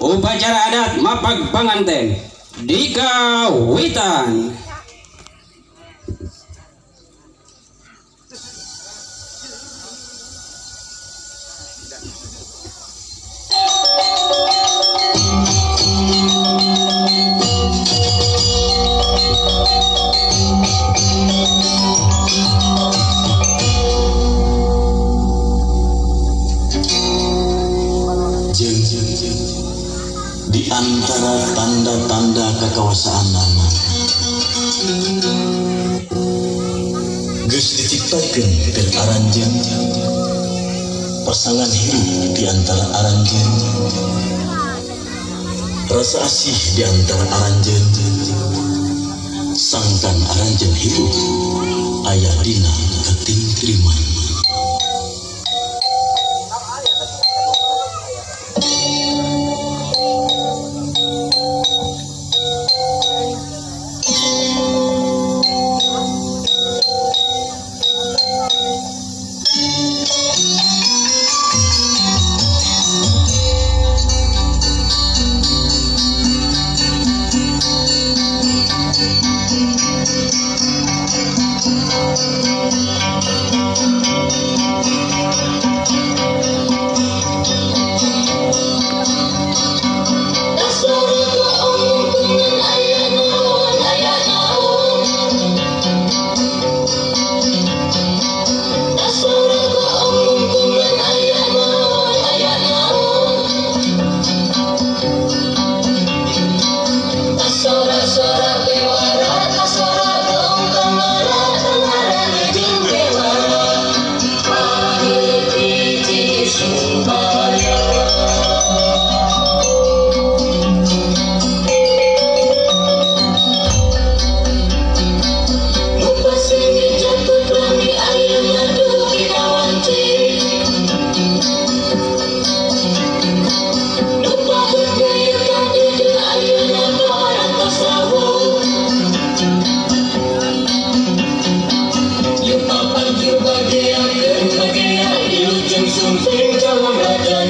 Upacara adat mapag panganten di kawitan. Di antara tanda-tanda kekawasaan nama geus diciptakeun keur aranjeun pasangan hirup di antara aranjeun, rasa asih di antara aranjeun, sangkan aranjeun hirup aya dina katingtriman. Oh.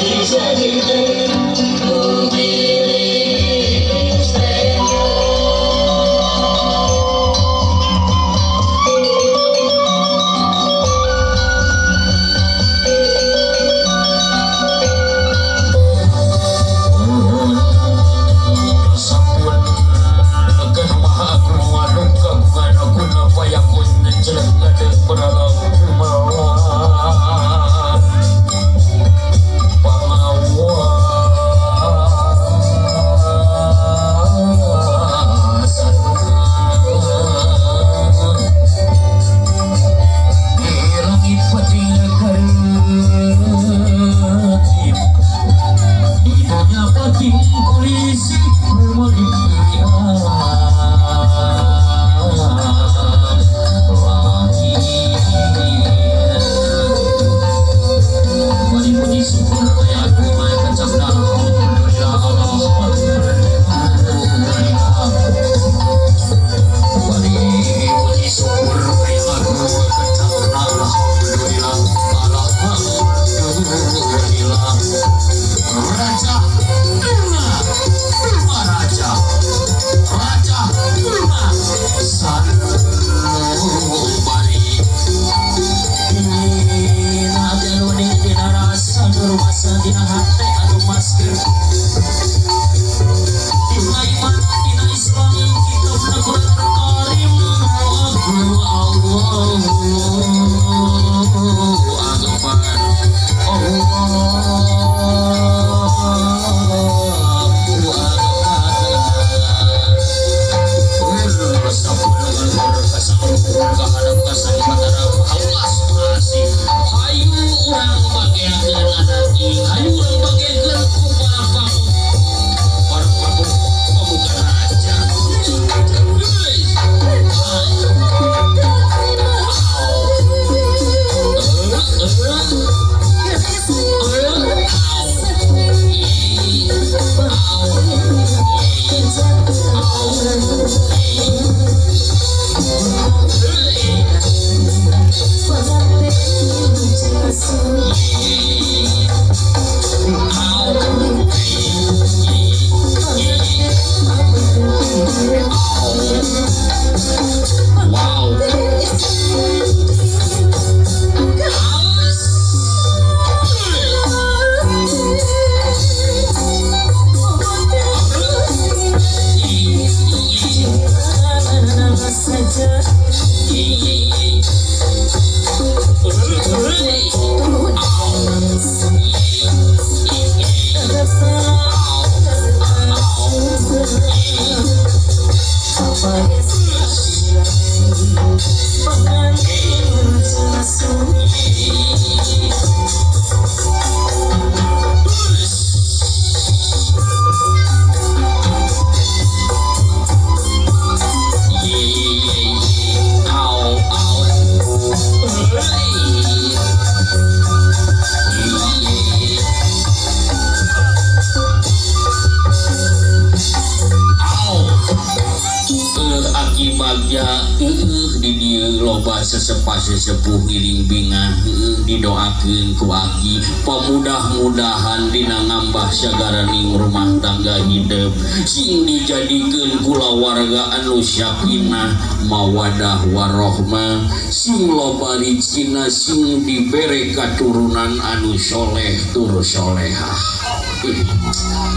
Di dieu loba sesepah-sesepuh ngiring bingah didoakeun ku aki pamudah-mudahan dina ngambah sagaraning rumah tangga hidup sing dijadikeun kulawarga anu sakinah mawadah warohmah sing loba rizkina sing dibere katurunan anu soleh tur solehah.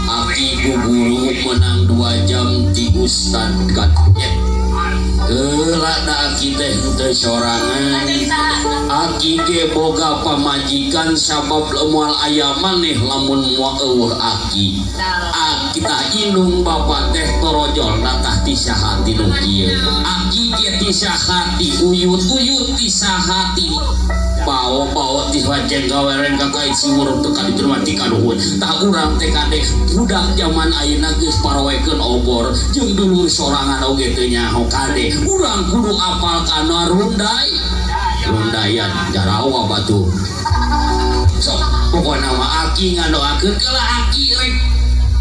Aki ku guru menang 2 jam ti Ustad Katjet. Heula da aki teh teu sorangan. Aki ge boga pamajikan sabab moal aya maneh lamun moal eueuh aki. Aki tah indung bapa teh torojolna tah ti saha ti nu kieu. Aki ge ti saha ti uyut-uyut ti saha ti bawa-bawa ti wajeng gawereng ka kait siwur teu ka ditu mah ti kaduhun. Tah urang teh kadeh budak jaman ayeuna geus paroekeun obor jeung dulur sorangan oge teu nyaho kadeh. Urang kudu apal kana rundai. Rundayan jarawa batu. Sok pokona mah aki ngadoakeun keula aki rek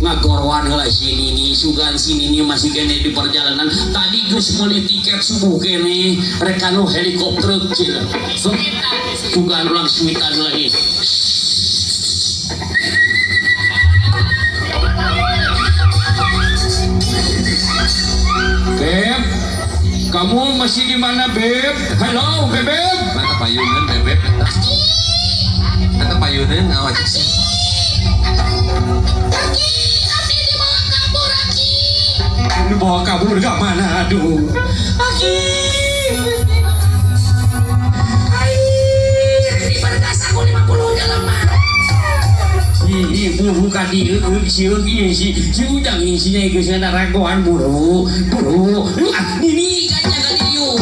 ngagorwan heula si Nini sugan si Nini masih kene di perjalanan tadi geus meuli tiket subuh kene rek kanu helikopter cenah. Sok sugan ulang suitan lagi. Beb, kamu masih di mana, Beb? Halo, Bebeb. Mata payunan, Bebeb. Mata payunan, awas. Aki, Aki dibawa kabur, Aki. Dibawa kabur ke mana, aduh. Aki. Air, diperkas aku 50 jelema. Ih, buru ka dieu, sieun ieu si ujang isinya geus ngaragoan buru. Buru. Ah, nini kaca ka dieu.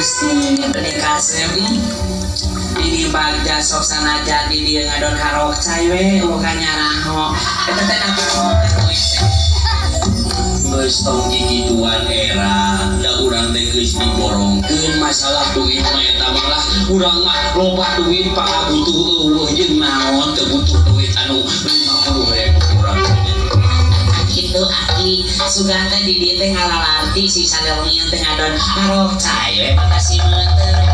Gusti beli kasem. Ini bagja sok sanajan di dieu ngadon harok cai we eueuh ka nyaraho. Eta teh naon? Geus tong kikituan era, da urang teh geus diborongkeun masalah duit mah eta mah lah urang mah loba duit pangabutuh eueuh jeung naon teu butuh duit anu 50.000 urang. Kitu aki sugan teh di dieu teh ngalalanti si sadalungian teh ngadon harok cai we batasi meuteun.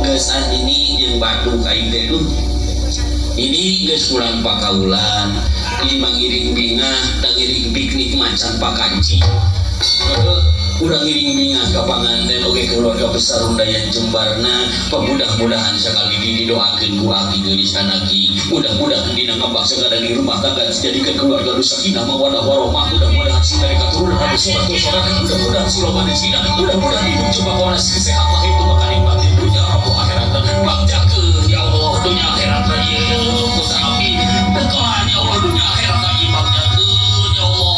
Geus ini jeung batu ka aing teh duh. Ini geus kurang pakaulan, ini mangiring bingah, da ngiring piknik macan pakanci. Urang ngiring bingah ka panganten oge keluarga besar Undayan Jembarna, mudah-mudahan sakali didoakeun ku aki geulis anaki. Mudah-mudahan dina ngabak sagala di rumah tangga dijadikan keluarga nu sakinah mawaddah warahmah. Mudah-mudahan si mereka turun anu sholat sholat, mudah-mudahan si loba rezekina, mudah-mudahan hidup coba waras sehat lahir tu makaning batin dunya rabu akhirat. Bagjakeun ya Allah dunya akhirat ieu putra abdi. Bekalan ya Allah dunya akhirat ieu bagjakeun ya Allah.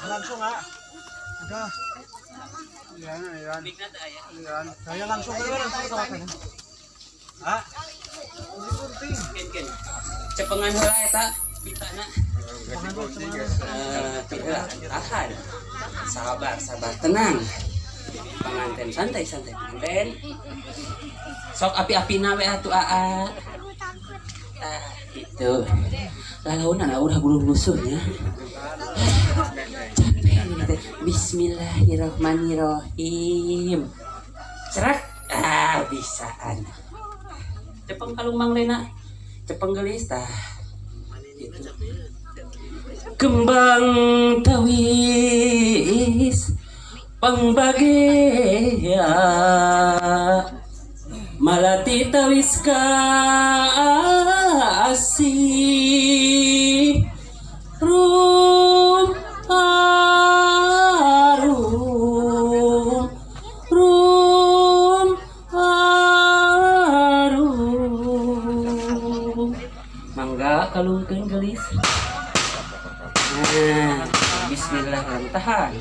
Langsung ah. Udah. Iya. Saya langsung ke ah. Cepengan heula eta pitana. Tahan. Sabar, tenang. Pengantin santai pengantin. Sok api-apina we atuh aa. Tah gitu. Lalaunan udah bulu lusuhnya. Capek ini teh. Bismillahirrahmanirrahim. Cerak. Ah, bisaan. Cepeng kalung Mang Lena. Cepeng gelis tah. Gitu. Kembang tawis Pangbagea malati tawis ka asih rum arum rum arum. Mangga kalungkeun, geulis. Nah, bismillahirrahmanirrahim. Tahan,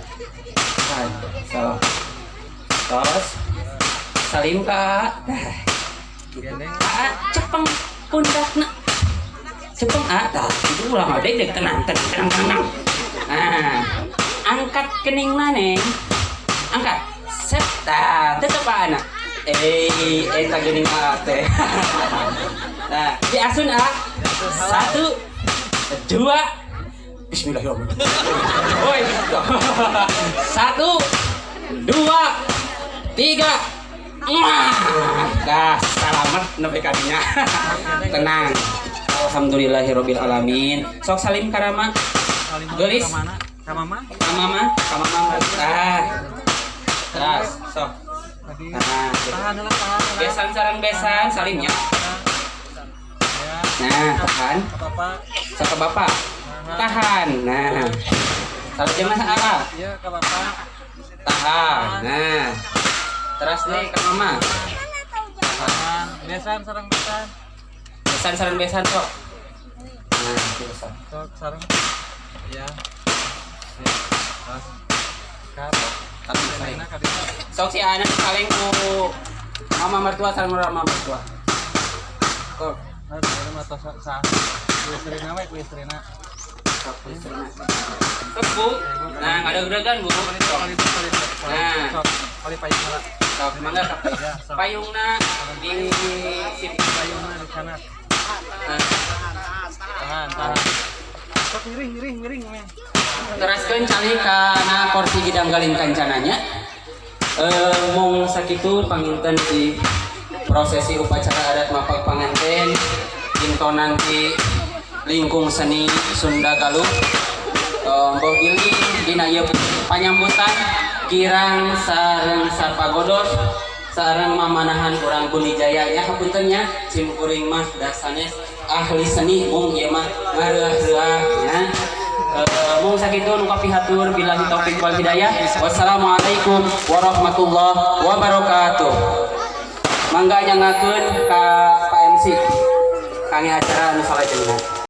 tahan. So tos salim ka. Dah gitu. Ah, cepeng pundakna, cepeng. Ah, tah itu ulah ngadeg deg. Tenang, tenang, tenang, tenang. Nah, angkat keningna, neng, angkat. Set. Tah, tetep anak eh eta geuning teh. Nah, diasun. Ah, satu, dua, bismillahirrahmanirrahim. Woi, satu, dua, tiga. Mwah. Dah, selamat nepi ka dinya. Tenang. Alhamdulillahirabbil alamin. Sok salim ka Rama. Geulis. Mana? Ka mama? Ka mama, ka mama. Ah. Terus, sok. Tadi. Nah, Tahan lah, tahan lah. Besan sareng besan salimnya. Ya. Nah, tahan. Ke bapak. Sok ke bapak. Tahan. Nah. Salajengna apa? Iya, ke bapak. Tahan. Nah. Terus nih ke mama. Tahan. Besan sareng besan. Besan sareng besan sok. Nah, biasa. Sok sareng. Iya. Ya. Terus. Kap. Tapi saling. Kadina, kadina. Sok si anak saling ku mama mertua sareng mama mertua. Kok Nah, ini mah tos sah. Ku istrina we, ku istrina. Sok ku istrina. Sok, Bu. Nah, ngadeg-degan, Bu. Kali Sok. kali kali kali. Nah. Sok, kali payung heula. Sok mangga ka. Ya, sok. Payungna di sini. Payungna di sana. Nah, Tahan, tahan. Sok miring, miring, miring, men. Teraskeun calik kana kursi gidang galin kancananya. Mung sakitu panginten di prosesi upacara adat mapag panganten kintonan di lingkung seni Sunda Galuh. Boh bilih dina ieu panyambutan kirang sareng sapagodos sareng mamanahan urang Bunijaya nya. Hapunten nya, sim kuring mah da sanes ahli seni, mung ieu mah ngareuah-reuah nya. Mung sakitu nu kapihatur, billahi taufik wal hidayah, wassalamualaikum warahmatullahi wabarakatuh. Mangga nyanggakeun ka Pak MC kangge acara anu salajengna.